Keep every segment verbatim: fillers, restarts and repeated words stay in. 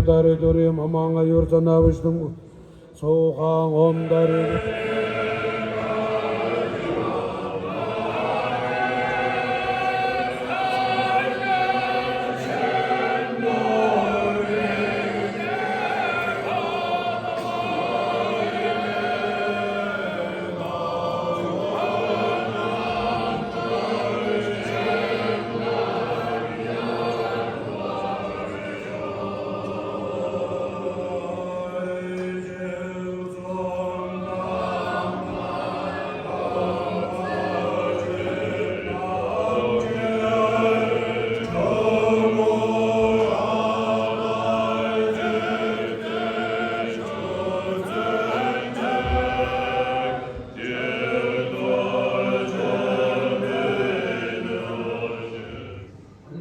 ད་རེ་དོ་རེ་མ་མ་ང་ཡོར་ཙ་ན་བུ་ཤི་དང་སོ་ཧ་ངོམ་ད་རེ།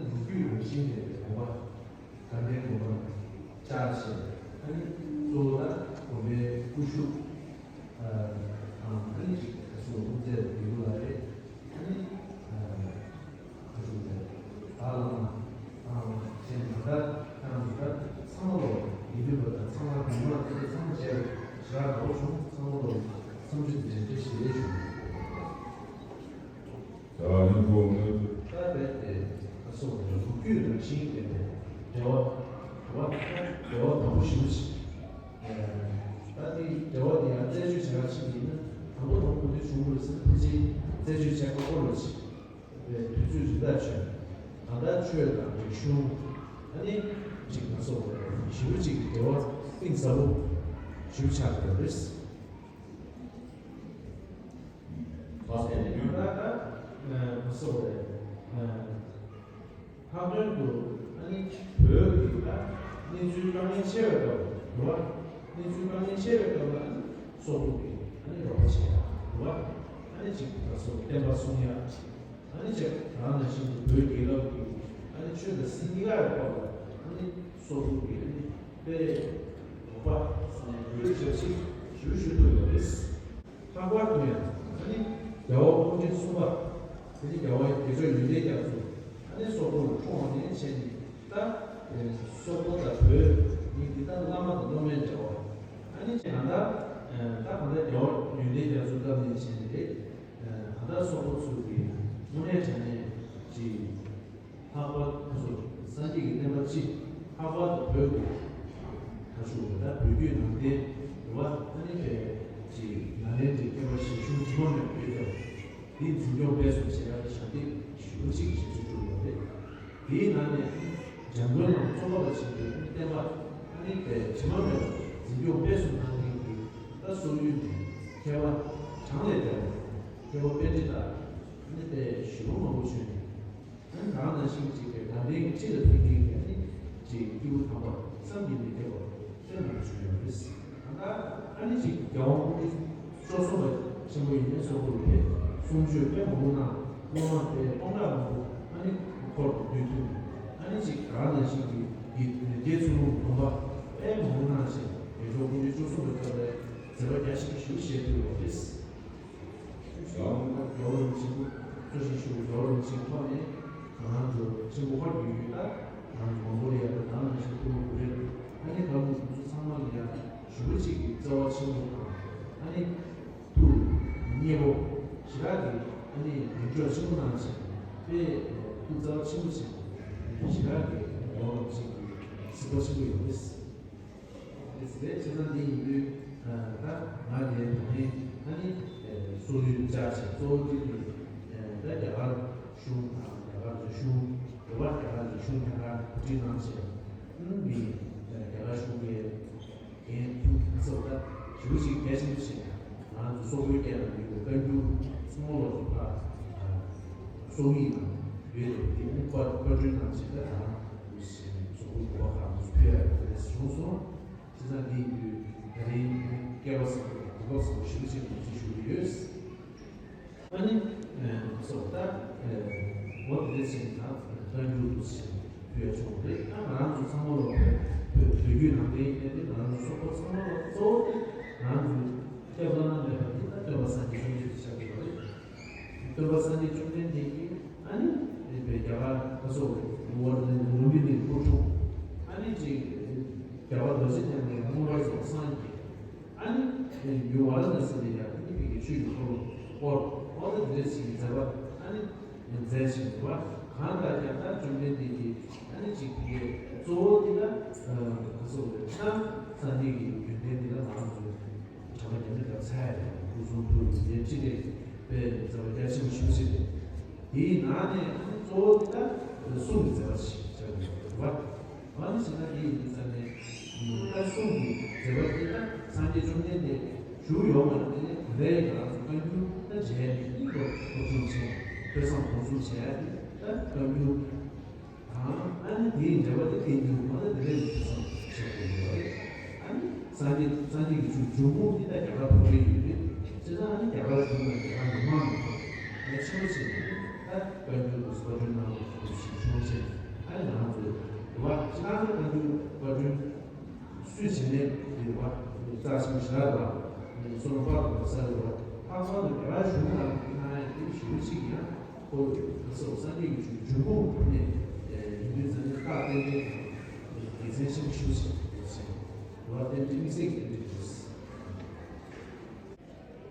ལོ་རྒྱུས་རང་བཞིན་ལྡན་པའི་དགོན་པ། དགའ་ལྡན་དགོན་པ་བཅར་བྱས། ཨ་ནི་གཙོ་བོ་ད་དགོན་པའི་སྐུ་ཞབས་ཨ་ཨ་ཨ་ནི་ཅིག་ད་སོ་སྐུ་ཚེ་དགེ་ལུགས་ལགས་རེད། ཨ་ནི་ཨ་ཁ་ཤུགས་ལས་ད་བླ་མ་ཨ་ཅན་ད་ད་ད་ད་ཚང་མ་ལོ་ཡིན་དུས་པ་ད་ཚང་མ་དགོན་པ་དེ་ཚང་མ་བྱས་ཞེ་དྲག་འགྲོ་བྱུང་། ཚང་མ་ལོ་བསམ་ཚུལ་འདྲ་འདྲ་ཞིག་རེད་བྱུང་། ད་ཡིན་གོ་ངེས། ད་རྦད་དེ་ད་སོ་ལོ་རྒྱུས་རང་བཞིན་ལྡན་པའི་འབྲེལ་བ། འབྲེལ་བ་འབྲེལ་བ་དམ་པོ་ཞེ་པོ་ཅིག་ད་དེ་འབྲེལ་བ་དེ་ཡང་རྩད་གཅོད་བྱ་ག་ཕྱིན་པ་ཡིན་ན་དང་པོ་དང་པོ་དེ་བྱུང་དགོས་ཟེར་ན་ཕལ་ཆེར་རྩད་གཅོད་བྱེད་ཁག་པོ་རེད་ཅིག་པའི་དུས་ཚོད་རིམ་ཐག་ཆོད། ད་ལྟ་ཆོས་དང་རིག་གཞུང་ཨ་ནི་ཅིག་ང་ཚོ་ཞེ་པོ་ཅིག་གི་འབྲེལ་བ་གཏིང་ཟབ་པོ་ཞེ་པོ་ཆགས་ཡོད་རེད། ཨ་ནི་ད་ལྟ་ང་ཚོ་ལྷག་དོན་དུ་ཨ་ནི་བོད་ཀྱི་ད་གནས་ཚུལ་དཀའ་ངལ་ཆེ་བའི་སྐབས་ལ་རེད་བ། གནས་ཚུལ་དཀའ་ངལ་ཆེ་བའི་སྐབས་ལ་ཨ་ནི་སོག་པོ་གིས་ཨ་ནི་རོགས་པ་བྱེད་ཡ་རེད་བ། ཨ་ནི་ཅིག་ད་སོག་བསྟན་པ་སྲུང་ཡ། ཨ་ནི་ཅིག་ད་ནང་བཞིན་དུ་བོད་རྒྱལ་ཁབ་ཀྱི་ཨ་ནི་ཆོས་དང་སྲིད་གཉིས་ཀ་ཡི་སྐོར་ལ་ཨ་ནི་སོག་པོ་གིས་ཨ་ནི་དཔེ་རོགས་པ་ཟེར་ནས་འབོད་སྐུལ་ཞབས་ཕྱི་ཞུ་ཞུ་ཐུབ་ཡོད་རེད། ལྷག་པར་དུ་ཡང་ཨ་ནི་རྒྱལ་བ་སྐུ་ཕྲེང་གསུམ་པ་ཨ་ནི་རྒྱལ་བ་རྒྱལ་མཆོག་ཡོན་ཏན་རྒྱ་མཚོ་ཨ་ནི་སོག་པོ་ལ་འཁྲུངས་པ་ནས་བྱས་ནས་ད་སོག་པོ་དང་བོད་གཉིས་འདི་ད་བླ་མ་དང་སློབ་མའི་འབྲེལ་བ། ཨ་ནི་ཅིག་ད་ལྟ་ད་གང་ལྟར་རྒྱལ་བ་ཡོན་ཏན་རྒྱ་མཚོའི་སྐབས་ནས་བྱས་ནས་རེད། ད་ལྟ་སོག་པོ་ཚོས་ཀྱི་དངོས་གནས་དྲང་གནས་ཀྱི་ལྷག་པར་དུ་སངས་རྒྱས་ཀྱི་བསྟན་པ་སྤྱི་ལྷག་པར་དུ་བོད་ཀྱི་ད་ཞུ་བ་ད་བོད་བརྒྱུད་ནང་བསྟན་རེད་བ། ཨ་ནི་དཔེ་ཅིག་ནཱ་ལེནྡྲའི་མཁས་པ་ཞལ་ཆུང་དྲི་མ་མེད་པ་ཡོད་ཀྱང་འདི་འཛིན་སྐྱོང་སྤེལ་གསུམ་བྱེད་ཡག་གི་ཞབས་འདེགས་ཞེ་པོ་ཅིག་ཞབས་ཕྱི་སྒྲུབ་ཡོད་རེད། དེའི་ནང་ནས་འཇམ་མགོན་རྣམས་རྩོམ་པ་ལ་བྱིན་པའི་བསྟན་པ་ཨ་ནི་དཔེ་དྲི་མ་མེད་པ་འཛིན་སྐྱོང་སྤེལ་གསུམ་གནང་མཁན་གྱི་ད་སོག་ཡུལ་ནས་མཁས་པ་གྲངས་ལས་འདས་པ་མཁས་པ་པཎྜི་ཏ་ཨ་ནི་དཔེ་ཞེ་པོ་མང་པོ་བྱོན་ནས། ད་ནང་བཞིན་གཅིག་པའི་དགའ་ལྡན་གྱི་ཁྲི་ལ་ཕེབས་མཁན་གྱི་ཨ་ནི་གཅིག་སྐྱེས་བུ་དམ་པ་བསམ་གྱིས་མི་ཁྱབ་པ་དེ་ནང་བྱུང་ཡོད་རེད། ད་ལྟ་ཨ་ནི་གཅིག་རྒྱལ་དབང་སྐུ་ཕྲེང་བཅུ་གསུམ་པ་ཆེན་པོ་ཡིན་ནའི་སོག་པོ་ལ་ཕེབས་གསུང་ཆོས་དཔེ་མང་པོ་གནང་། སློབ་མ་དཔེ་སྟོང་ཕྲག་མང་པོ་ཨ་ནི་འཁོར་དུ་འདུས་ཐུབ། ཨ་ནི་གཅིག་ད་ནང་བཞིན་གྱི་ཡིད་དགེ་ཚུལ་སློང་སྒོམ་པ་དཔེ་མང་པོ་གནང་ཞིང་རྒྱལ་མཆོག་སྐུ་ཕྲེང་བཅུ་གསུམ་པའི་སྐབས་ལ་མཛད་པ་རྒྱ་ཆེན་པོ་ཞིག་བཞེས་ཐུབ་ཡོད་རེད། རྒྱལ་བ་རིན་པོ་ཆེ་གཙོ་ཆེན་ཞུ་རྒྱལ་བ་རིན་པོ་ཆེའི་ཐོག་ནས་ང་རང་ཚོ་ཆེན་པོ་ཧོར་གྱི་ཡུལ་དང་ང་རང་ཚོ་མོང་གོ་ལི་ཡ་དང་ནང་ནང་བཞིན་ཐུ་བྷོད་ཀོ་རི་ཡ་ཨ་ནི་འགའ་ལུང་ཚོ་ཚང་མ་ལ་ཡང་ཞེ་པོ་ཅིག་གི་བརྩེ་བ་ཆེན་པོ་དང་ཨ་ནི་ཐུགས་མཉེས་པོ་ཞེ་དྲག་གི་ཨ་ནི་ཡིད་འཇོག་ཆེན་པོ་གནང་བྱས་དཔེ་ཐུགས་བརྩེ་བ་ཆེན་པོ་བྱས་ཞེ་དྲག་གི་རྒྱལ་བ་རིན་པོ་ཆེ་གི་གཟིགས་པ་ཆེན་པོ་ཡོད་རེད། དེ་ཚེ་བྱས་ཙང་འདི་ཡིན་དུས་ད་ང་དེ་ད་ནི་ད་ནི་སོག་ཡུལ་བཅར་ཞིང་གཙོ་བོ་དེ་ནི་ད་རྒྱ་གར་གཞུང་དང་རྒྱ་གར་རིག་གཞུང་རེད་བ། རྒྱ་གར་རིག་གཞུང་རྒྱ་གར་གོ་སྒྲིག་གནང་ཞིང་ཨ་ནི་རྒྱ་གར་གཞུང་གི་འགན་འཁུར་ཚོ་ད་ཞེ་པོ་ཅིག་གལ་ཆེན་པོ་ཞིག་ང་ཚོ་སོག་པོའི་སྐད་ནང་ཡོད་པའི་བཀའ་འགྱུར་ཚང་མ་ལོག་ཅིག་ཕར་སོག་ཡིག་ནང་ཡོད་དེ་དེ་ནི་པར་པར་སྐྲུན་གནང་ཞིང་ད་ད་ང་ཚོ་སོག་པོའི་གོ་བ་ཁག་ང་ཚོ་ཕུལ་ཡ་ཡོད་རེད་གསུངས་སོང་། བྱས་ཙང་འདི་ཡིན་དུས་ད་རིང་སྐལ་བ་བཟང་པོ་དང་གོ་སྐབས་བཟང་པོ་ཞེ་པོ་ཅིག་ང་ཚོས་ཞུ་གི་ཡོད། ཨ་ནི་སོགས་ད་འོ་དེ་འདྲ་བྱས་ནས་ད་བཀའ་འགྱུར་དུ་ཞེས་ཕུལ་ཡ་བྱུང་བ་རེད། ད་ང་རང་ཚོ་ཚང་མ་ལོ་བོད་བོད་བོད་བརྒྱུད་ནང་བསྟན་ཡིན་ནའི་ང་རང་ཚོ་སོག་པོ་ཚང་མ་ལོ་གཙོ་བོ་དེ་ང་རང་ཚོའི་སྐྱབས་བླ་ན་མེད་པ་དེ་ད་སྟོན་པ་སངས་རྒྱས་བཅོམ་ལྡན་འདས་ཆགས་ཀྱི་ཡོད་རེད། སྟོན་པ་སངས་རྒྱས་བཅོམ་ལྡན་འདས་ཀྱིས་ཨ་ནི་རིག་པའི་རྒྱ་གར་ཁ་སོགས་ལུམ་བི་ནིའི་སྐུ་འཁྲུངས། ཨ་ནི་ཅིག་ རྗེ་དེ་ནས་མངོན་པར་རྫོགས་སངས་རྒྱས། ཨ་ནི་ཡུལ་ཝཱ་ར་ཎ་སི་ལ་ཡང་ཨ་ནི་ཕ་གི་ཆོས་ཀྱི་འཁོར་ལོ་བསྐོར། འོ་ད་དེ་འདྲ་ཞིག་མཛད་པ་ཨ་ནི་མཛད་ཅིང་འདུག་པ། གང་ལྟར་ཀྱང་ད་བཅོམ་ལྡན་འདས་ཀྱི་ཨ་ནི་ཅིག་ཕ་གི་གཙོ་བོ་དེ་ལ་ག་ཟེར་དགོས་རེད། ད་སངས་རྒྱས་ཀྱི་ཡོན་ཏན་དེ་ལ་ང་ཚོས་དྲན་པ་བརྒྱབ་ན་ད་ཚར་ཡ་རེད། སྐུ་གསུང་ཐུགས་ཡོན་ཏན་ཕྲིན་ལས་པའི་མཛད་པ་རྒྱ་ཆེན་པོ་ཞེ་པོ་ཅིག་རེད། དེའི་ནང་ནས་གཙོ་བོ་དེ་ད་གསུང་གི་མཛད་པ་ཞིག་ཆགས་ཡོད་པ་རེད་པ། ཨ་ནི་བྱས་ན་དེ་ཡིན་དུས་ཙང་ནས་ད་གསུང་གི་མཛད་པ་དེ་ད་སངས་རྒྱས་བཅོམ་ལྡན་འདས་བཞུགས་ཡོད་པ་ནི་དེ་ནས་དེ་ལས་ང་ཚོ་བཀའ་འགྱུར་ད་མཇལ་ནས་ཐོས་བསམ་སྒོམ་གསུམ་བྱས་ཏེ་ད་བཀའ་འགྱུར། དང་། ཨ་ནི་དེའི་འགྲེལ་པ་དེ་བསྟན་འགྱུར་མ་ད་དེ་ལས་ཐོས་བསམ་བྱེད་དགོས་ཡོད་རེད། ཨ་ནི་སངས་རྒྱས་སངས་རྒྱས་ཀྱི་ཆོས་འབྱུང་ཁུངས་དེ་ད་རྒྱ་གར་བོད་ལ་ཡོད་རེད། བྱས་ཙང་ཨ་ནི་རྒྱ་གར་གཞུང་དང་རྒྱ་གར་མི་མང་གི་ཐོག་ལ་ཆེན་པོ་བྱས་ནས་ད་བཀའ་འགྱུར་དུ་བཀའ་དྲུང་གནང་བ་ཞིག་བྱུང་ཕྱིན། ཨ་ནི་ང་ཚོས་དེ་བ་ཅི་ལྟར་ན་བཀའ་འགྱུར་བཀའ་དྲུང་སུས་བྱས་ནས་དེ་བ་རྩ་ཆེན་པོ་ཞེ་དྲག་རེད་བ། སོ་ནམ་པ་དང་ས་རེད་བ། ལྷག་པར་དུ་རྒྱ་གར་གཞུང་ལ་གནང་ཡ་དེ་ཞེ་པོ་ཅིག་ཡང་། ཁོ་བོས་སངས་རྒྱས་ཀྱི་ཆོས་འབྱུང་ཁུངས་ནས་ཡིན་དུས་ཙང་ནས་རྟགས་རྟེན་འབྲེལ་དང་དགེ་མཚན་ཆེན་པོ་ཞེ་པོ་ཞིག་ཡོད་ཟེར། རྟགས་རྟེན་འབྲེལ་དམིགས་བསལ་གྱི་རྟེན་འབྲེལ་ཞེས།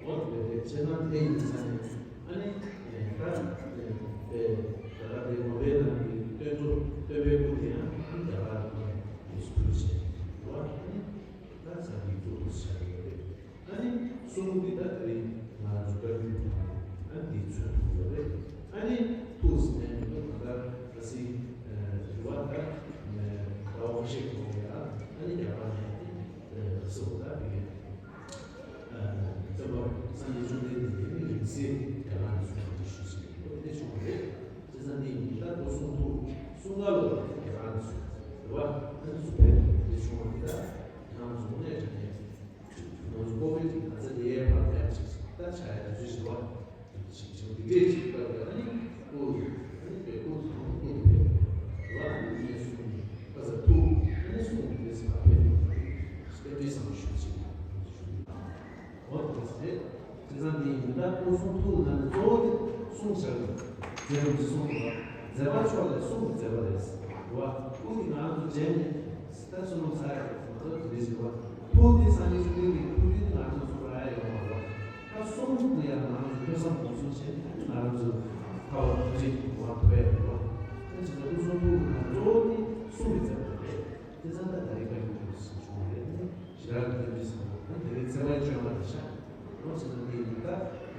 འོ་དེ་རེད། བྱས་ཙང་དེ་ཡིན་ཙང་ནས་ཨ་ནི་ད་དེ་ད་ལྟ་དེ་ངོ་བོའི་ནང་གི་སྟོན་ཚོ་སྟོན་པའི་སྐུ་དེ་ཡང་རྒྱ་གར་ནས་ཡོངས་སུ་ཕུལ་བྱས་འདུག་པ། ཨ་ནི་ད་སངས་རྒྱས་གཙུག་ཏུ་བཞག་ཡོད་རེད། ཨ་ནི་གསུང་འདི་ལྟར་དེ་རིང་ང་ཚོ་བཀའ་འགྱུར་དང་ཨ་ནི་འདི་ཚོས་ཐུག་ཡོད་རེད། ཨ་ནི་ཐུགས་སུ་ནས་མི་འདུག་ད་ལྟ་ད་སི་རི་བ་ད་ད་བ་ཁ་ཤས་གོང་ཡ་ཨ་ནི་རྒྱ་གར་ནས་ཨ་ནི་སོ་ད་བི་གེ་ཙམ་པ་སངས་རྒྱས་བཅོམ་ལྡན་འདས་ཀྱི་རིང་བསྲེལ་རྒྱ་གར་ནས་གསུངས་པ་འདི་ཞུས་ཟིན་འདུག་དེ་བྱུང་བ་རེད། བྱས་ཙང་འདི་ཡིན་ད་ལྟ་གསུང་ཐུགས་གསུང་ག་ལོ་རྒྱ་གར་ནས་གསུངས་རེད་བ། ཨ་ནི་གསུང་རེད། དེ་བྱུང་བ་འདི་ད་ང་ཚོ་ནས་དྲན་ནས། ང་ཚོ་ཀོ་ཝི་ཌི་ན་ཚ་དེ་ཡས་པར་ཡང་ཅིག་ད་ཆ་ཡ་དུས་ཚོད་ཞིག་བ། ཅིག་ཅིག་འདི་འདྲས་ཅིག་ལྟ་བ་ཨ་ནི་ཀོ་ཝི་ཌི་ཨ་ནི་པའི་ཀོ་ཝི་ཌི་དང་ཀོ་ཝི་ཌི་བས་བ་ཨ་ནི་ཡས་སུ་ནི་ཀ་ས་ཐུག་ཨ་ནི་སུ་ནི་དེ་སི་ཕ་ཕེ་ནི་ཏེ་ཏེ་སང་ཞུ་ཅིག་འོ་དེ་སེ་དེ་ཙང་དེ་ཡིན་ད་ཀོ་གསུང་ཐུག་ན་ནི་གཙོ་བོ་དེ་གསུང་བྱ་དགོས། མཛད་རིམ་གྱི་གསུང་དུ་བ་མཛད་པ་མཆོག་ལས་གསུང་མཛད་པ་རེད། བ་ཀུན་ནི་ང་ཚོ་མཇལ་ནས་ད་གསུང་ཚར་ཡ་ང་ཚོ་དེ་རེད་ཟེར་བ། ཐུགས་དེ་སངས་རྒྱས་བཅོམ་ལྡན་འདས་ཀྱི་ཐུགས་རྒྱུད་དེ་ང་ཚོ་ཚོ་ར་ཡ་ཡོང་བ་རེད། ད་གསུང་དེ་ཡང་ང་ཚོ་ཐོས་བསམ་སྒོམ་གསུམ་བྱས་ནས་ང་ཚོ་ཐར་པ་ཐམས་ཅད་ཀྱི་གོ་འཕང་ཐོབ་ཡ་ཡོད་རེད། ད་ཅི་ད་ཀུན་གསུང་ཐུགས་ཀྱི་ནང་གཙོ་བོ་དེ་གསུང་གི་མཛད་པ་རེད། དེ་ཙང་ད་ད་རེས་བཀའ་འགྱུར་དུ་བྱུང་བ་རེད། ཞེ་དྲག་གི་དོན་ཅི་སོང་ན་དེ་རིང་ཚེས་པ་བཅོ་ལྔ་རེད་ཤག་འོ་བྱས་ན་དེ་ཡིན་ད་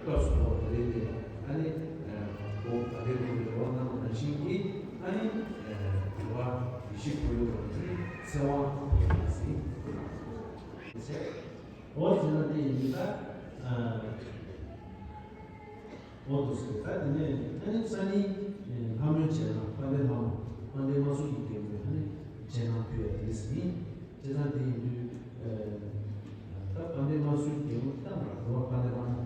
སྐབས་སུ་བབ་པ་དེ་རེད་དེ། ཨ་ནི་ཨ་གོང་ད་ལྟའི་གོང་དུ་རེ་བ་གནང་བ་ནང་བཞིན་གྱི་ཨ་ནི་ཨ་དྲི་བ་ཡེ་ཤེས་ཁོར་ཡུག་པ་ནི་ཚེ་དབང་ཕེབས་པ་ཟིན། འོ་བྱས་ན་དེ་ཡིན་ད་ཨ། འོ་འདུག་ཟེར། ད་དེ་ནས་ཨ་ནི་སང་ཉིན་ལྷ་མོའི་རྗེས་གནང་དཔལ་ལྡན་ལྷ་མོ་དཔལ་ལྡན་མ་སུ་ཡི་རྒྱལ་མོས་ཨ་ནི་རྗེས་གནང་ཕུལ་ཡ་དེ་ཟིན། བྱས་ཙང་དེ་ཡིན་དུས་ད་དཔལ་ལྡན་མ་སུ་ཡི་རྒྱལ་མོ་ད་མ་རེད་བ། དཔལ་ལྡན་ལྷ་མོ་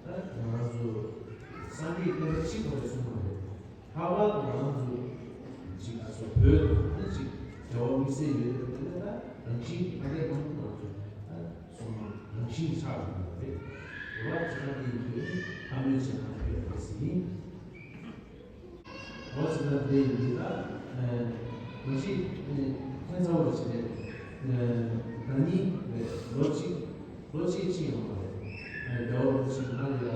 ད་ང་རང་ཚོ་སངས་རྒྱས་བསྟན་པ་སྤྱི་ཐོག་ལ་གསུངས་པ་རེད། ལྷག་པར་དུ་ང་རང་ཚོ་ཅིག་ཨ་ཚོ་བོད་དང་ཨ་ནི་ཅིག་འབྲེལ་བ་དམིགས་བསལ་ཡོད་རེད། དེ་ནས་ད་རང་བཞིན་དཔལ་ལྡན་ལྷ་མོ་ང་ཚོ་ད། སོང་ན་རང་བཞིན་ཆགས་ཡོང་བ་རེད། རེ་བ་བྱེད་ན་དེ་ཡིན་དུས་ལྷ་མོའི་རྗེས་གནང་ཕུལ་བ་རེད་ཟེར་ཡིན། འོ་ཟེར་ན་དེ་ཡིན་དུས་ད་མ་གཞི་ཁྱད་མཚར་བ་ཞིག་རེད། ཟླ་ཉིན་རེད། ལོ་གཅིག་ལོ་གཅིག་ཕྱིན་ཡོང་བ་རེད། ཟླ་བ་ལོ་གཅིག་ནང་ལ་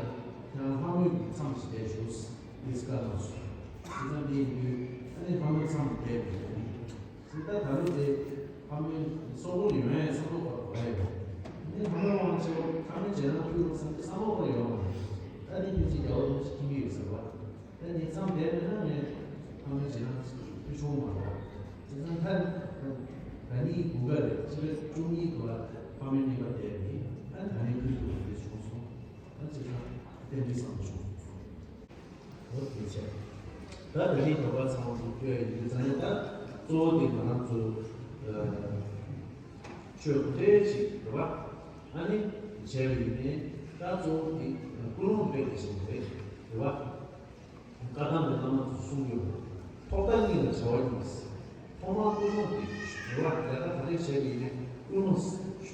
ཡང་ལྷ་མོའི་མཚམས་ཤིག་བསྡད་བཞུགས་ཟེར་བཀའ་གནང་སོང་། དེ་ཙམ་དེ་ཡིན་དུས་ཨ་ནི་ལྷ་མོའི་མཚམས་བསྡད་མི་འདུག་ད་ད་རུང་དེ་ཕ་མའི་སྲོག་ཁོག་ཡོང་ཡས་ས་ཐོག་བར་དུ་བ་ཡོད། ནི་ཕ་མའི་དབང་ཆེ་བ་ཕ་མའི་རྗེས་གནང་ཕུལ་རོགས་བསམ་གྱི་བསམ་བློ་ཁོ་ཡོང་བ་རེད། ད་ནི་ཕལ་ཆེར་རྒྱལ་བ་རིན་པོ་ཆེ་མཁྱེན་གྱི་ཡོད་ཟེར་བ། ད་ནི་མཚམས་བསྡད་མེད་ན་ངས་ཕ་མའི་རྗེས་གནང་ཕུལ་ཆོག་མ་རེད། བྱས་ཙང་ད་ད་ནི་དགུན་ཁ་རེད། ཕྱི་ཟླ་བཅུ་གཉིས་དུ་བ་ཕ་མའི་གཉེན་པ་བསྡད་མེད། ད་ད་ནི་ཕུལ་ཐུབ་པ་དེ་བྱུང་སོང་། ད་བྱས་ཙང་དེ་འདྲའི་བསམ་བློ་བྱུང་སོང་། འོ་དེ་བྱས། ད་དེ་རིང་དོགས་པ་ཚང་མ་འདུག་ལྟོས་ཡིན་དུས་ཙང་ཡང་ད་གཙོ་བོ་དེ་ང་རང་ཚོ་ཆོས་གོ་ལྡོག་ཅིག་རེད་བ། ཨ་ནི་བྱས་པ་ཡིན་ནའི་ད་གཙོ་བོ་དེ་ཀུན་སློང་དཔེ་དེ་བཞིན་རེད་རེད་བ། བཀའ་གདམས་པའི་བླ་མ་ཚོས་གསུངས་ཡོད། ཐོག་མཐའ་གཉིས་ལ་བྱ་བ་གཉིས། ཐོག་མར་ཀུན་སློང་དེ་རེད་བ། ལས་ཀ་ག་རེ་བྱས་པ་ཡིན་ནའི་ཀུན་སློང་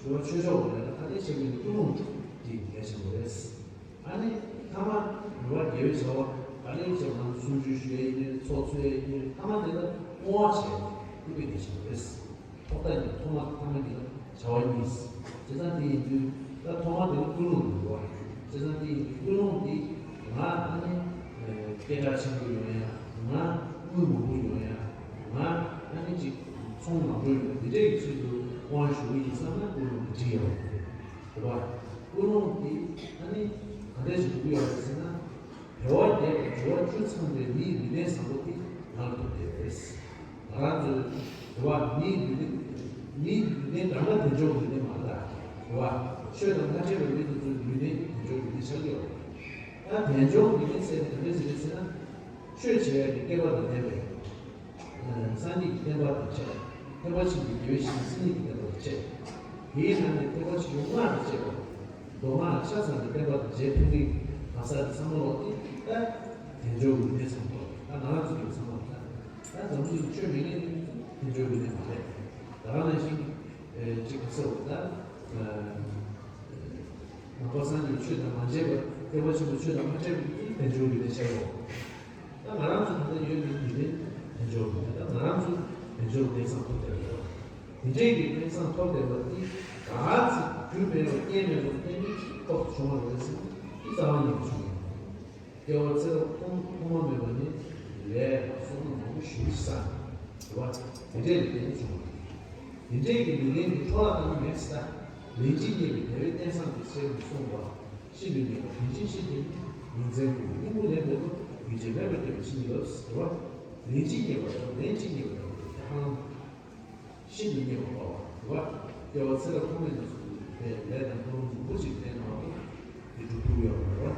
རེད་བ། ཆོས་ཕྱོགས་ཀྱི་ལས་ཀ་ག་རེ་བྱས་པ་ཡིན་ནའི་ཀུན་སློང་དེ་གལ་ཆེན་པོ་རེད། ཨ་ནི་ཐ་མ་རེད་བ། དགེ་བའི་བྱ་བ་ག་ལེར་བྱས་པ་ང་ཚོ་སུམ་ཅུ་ཞུ་ཡས་ཡིན་ནའི་ཚོགས་འཚོགས་ཡས་ཡིན་ནའི་ཐ་མ་དེ་ལ་བསྔོ་བ་བྱས་ཏེ་ཀུན་སློང་གལ་ཆེན་པོ་རེད། ཐོག་མཐའ་གཉིས། ཐོག་མ་ཐ་མ་གཉིས་ལ་ བྱ་བ་གཉིས། བྱས་ཙང་དེ་ཡིན་དུས་ད་ཐོག་མ་དེ་ནི་ཀུན་སློང་དུ་འགྲོ་བ། བྱས་ཙང་དེ་ཡིན་དུས་ཀུན་སློང་དེ་ང་ཨ་ནི་སྐད་གྲགས་ཆེན་པོ་ཡོང་ཡ། ང་དངུལ་མང་པོ་ཡོང་ཡ། ང་ཨ་ནི་ཅིག་ཚོང་མང་པོ་ཡོང་ཡ། འདི་འདྲའི་ཆེད་དུ་དབང་ཞུ་གི་ཡིན་བསམ་ན་ཀུན་སློང་དེ་འགྲིག་ཡོང་། རེད་བ། ཀུན་སློང་དེ་ཨ་ནི་ག་འདྲ་ཞིག་འགྲོ་གི་ཡོད་རེད་ཟེར་ན། དལ་བ་བརྒྱད་དང་འབྱོར་བ་བཅུ་ཚང་བའི་མིའི་ལུས་རྟེན་བཟང་པོ་དེ་ང་ལ་ཐོབ་བསྡད་ཡོད་རེད། ང་རང་ཚོའི་དལ་བ་མིའི་ལུས་རྟེན། མིའི་ལུས་རྟེན་གང་ག་དལ་འབྱོར་ལུས་རྟེན་མ་རེད་ད། དལ་བ་ཆོས་དང་མ་འཕྲད་པའི་མི་དེ་ཚོའི་ལུས་རྟེན་དལ་འབྱོར་ལུས་རྟེན་ཆགས་ཀྱི་ཡོད་རེད། ད་དལ་འབྱོར་ལུས་རྟེན་ཟེར་ནས་ག་འདྲ་ཟེར་རེད་ཟེར་ན། ཆོས་བྱེད་ཡ་གི་སྐལ་པ་དང་ལྡན་པའི་སངས་རྒྱས་ཀྱི་བསྟན་པ་དང་བཅས། ཐེག་པ་ཆེན་པོའི་དགེ་བའི་བཤེས་གཉེན་བསྟན་པ་དང་བཅས། དེའི་ནང་ནས་ཐེག་པ་ཆེན་པོ་སྔགས་དང་བཅས་པ། མདོ་སྔགས་ལ་ཆ་ཚང་བའི་བསྟན་པ་དང་རྗེ་ཕན་བདེའི་གང་ཟག་དེ་ཚང་མ་ལོག་སྟེ་ད་དལ་འབྱོར་ལུས་རྟེན་ཚང་མ་ལོག་ད་ང་རང་ཚོ་གི་ཚང་མ་ད་ད་འཛམ་བུ་གླིང་ཆོས་མེད་མཁན་དེ་དལ་འབྱོར་ལུས་རྟེན་མ་རེད། ད་ག་ནང་བཞིན་གཅིག་ག་ཚོད་ད། ནང་པ་སངས་རྒྱས་ཆོས་དང་མ་འདྲེས་པ། ཐེག་པ་ཆེན་པོའི་ཆོས་དང་མ་འདྲེས་པའི་དལ་འབྱོར་ལུས་རྟེན་ཆགས་ཡོད། ད་ང་རང་ཚོ་ད་ལྟ་ཡོད་པའི་ལུས་རྟེན་དལ་འབྱོར་ལུས་རྟེན། ད་ང་རང་ཚོ་དལ་འབྱོར་ལུས་རྟེན་ཚང་ཐོབ་བསྡད་ཡོད། དེ་འདྲའི་གི་རྟེན་ཚང་ཐོབ་བསྡད་པ་དེ་ག་ཚོད་རྒྱུ་མེད་པ་རྐྱེན་མེད་པ་རྐྱེན་གྱིས་ཐོབ་ཏུ་བྱུང་བ་རེད་ཟེར་ན་དེ་རྩ་བ་ཉིད་ནས་བྱུང་མེད། སྐྱེ་བ་ཚེ་རབས་ཐོག་ཐོག་མ་མེད་པ་ནས་ལས་དང་བསོད་ནམས་མང་པོ་ཞེ་པོ་ཅིག་བསགས་ནས། རེད་བ། དེ་འདྲའི་ལུས་རྟེན་བྱུང་བ་རེད། དེ་འདྲའི་གི་ལུས་རྟེན་གྱི་འཕྲོ་བརླག་བཏང་མེད་ཟེར། ད་ལན་གཅིག་རྙེད་པའི་དལ་བའི་རྟེན་བཟང་དེ་ཟེར་ནས་གསུངས་པ། ཕྱིས་ལུས་རྙེད་པ་རྒྱུན་ཅན་ཤེས་བདེ་ཉིན་མཚན་ཀུན་སྙིང་པོ་ལེན་པའི་བློ་རྒྱུན་ཆད་མེད་པར་སྐྱེ་བའི་ཕྱིར་ཡོད་ཟེར་བ། ལན་གཅིག་རྙེད་པ་དང་ལན་གཅིག་རྙེད་པ་དང་དེ་ཧ་ལམ། ཤིན་ཏུ་རྙེད་པ་པ་བ། སྐྱེ་བ་ཚེ་རབས་ཐོག་མེད་ནས་བཟུང་སྟེ་ལས་དང་འཁོར་ལོ་མང་པོ་ཅིག་བསྟེན་གནང་བ་དེ་སྒྲུབ་ཐུབ་ཡོད་པ་རེད་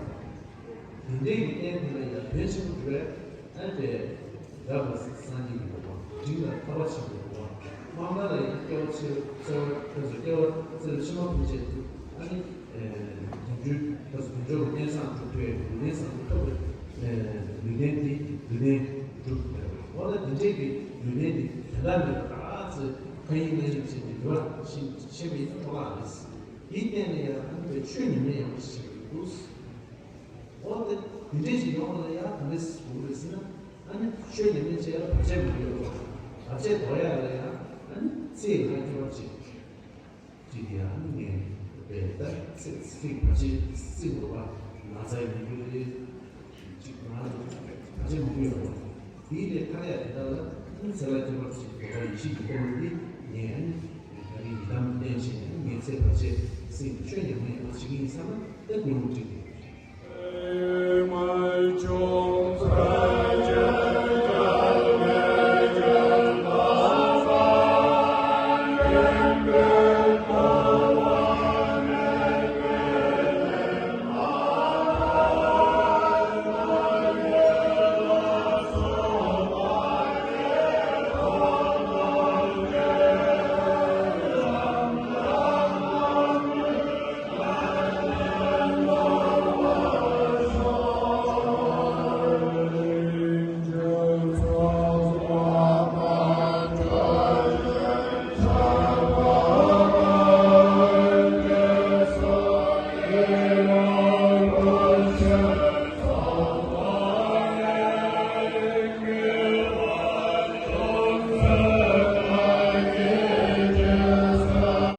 བ། དེ་འདྲའི་གི་རྟེན་དེ་ལ་ཡང་དོན་ཆེན་པོ་འདུག་པས། ཨ་ནི་དེ་རབ་ལ་སངས་རྒྱས་ཀྱི་གོ་འཕང་། འབྲིང་ལ་ཐར་པ་ཆེན་པོའི་གོ་འཕང་། དམངས་ལ་ཡང་སྐྱེ་བ་ཆེ་ཚེ་བ་ཁྱོད་ཚོ་སྐྱེ་བ་ཚེ་རབས་ཕྱི་མ་ཕན་ཆད་དུ་ཨ་ནི། དལ་འབྱོར་ཁྱོད་ཚོ་དལ་འབྱོར་གྱི་རྟེན་བཟང་སྒྲུབ་ཐུབ་པའི་ལུས་རྟེན་བཟང་པོ་ཐོབ་པའི་ལུས་རྟེན་དེ་ལུས་རྟེན་སྒྲུབ་ཐུབ་པ་རེད། འོ་ན་དེ་འདྲའི་གི་ལུས་རྟེན་དེ་དོན་དག་མེད་པ་ག་ཚོད་ཁ་ཡིན་སྣ་ཡིན་བྱས་ཏེ་འགྲོ་བ་ཤིན་ཏུ་ཆེ་བའི་ཐོག་ལ་རེད། དེའི་སྟེང་ནས་ཡང་ཨ་ནི་ཆོས་ཉམས་ལེན་ཡག་པོ་ཞིག་བྱེད་དགོས། འོ་དེ་དེ་འདྲས་ཞིག་ཡོང་བ་ལ་ཡང་ག་འདྲས་དགོས་རེད་ཟེར་ན། ཨ་ནི་ཆོས་ཉམས་ལེན་བྱེད་ཡ་ལ་བར་ཆད་མ་ཡོང་བ། བར་ཆད་དོར་ཡ་ལ་ཡང་ཨ་ནི་ཚེ་ཡི་ལྷ་སྐྱེ་བ་ཅིག་ཅིག་ཡང་ཨ་ནི་ངས་བས་ད་ཚེ་ཚེ་བར་ཆད་སྲིད་འགྲོ་བ་ན་ཚ་ཡི་མི་རེད། ཅིག་ང་ཚོ་བར་ཆད་མང་པོ་ཡོང་བ། དེའི་ལས་ཐར་ཡ་དེ་དག་ལ་ཨ་ནི་ཚེ་ལྷ་སྐྱེ་བ་ཅིག་འགྲོ་བ་ཡེ་ཤེས་ཀྱི་སྟོང་ཉིད་དེ་ངས་ཨ་ནི་ད་རིང་ཡི་དམ་བསྟེན་བྱས་ནས་ངས་ཚེ་བར་ཆད་སྲིད་ཆོས་ཉམས་ལེན་ཡག་པོ་བྱེད་ཀྱི་ཡིན་བསམ་ན་ད་ཀུན་སློང་ཅིག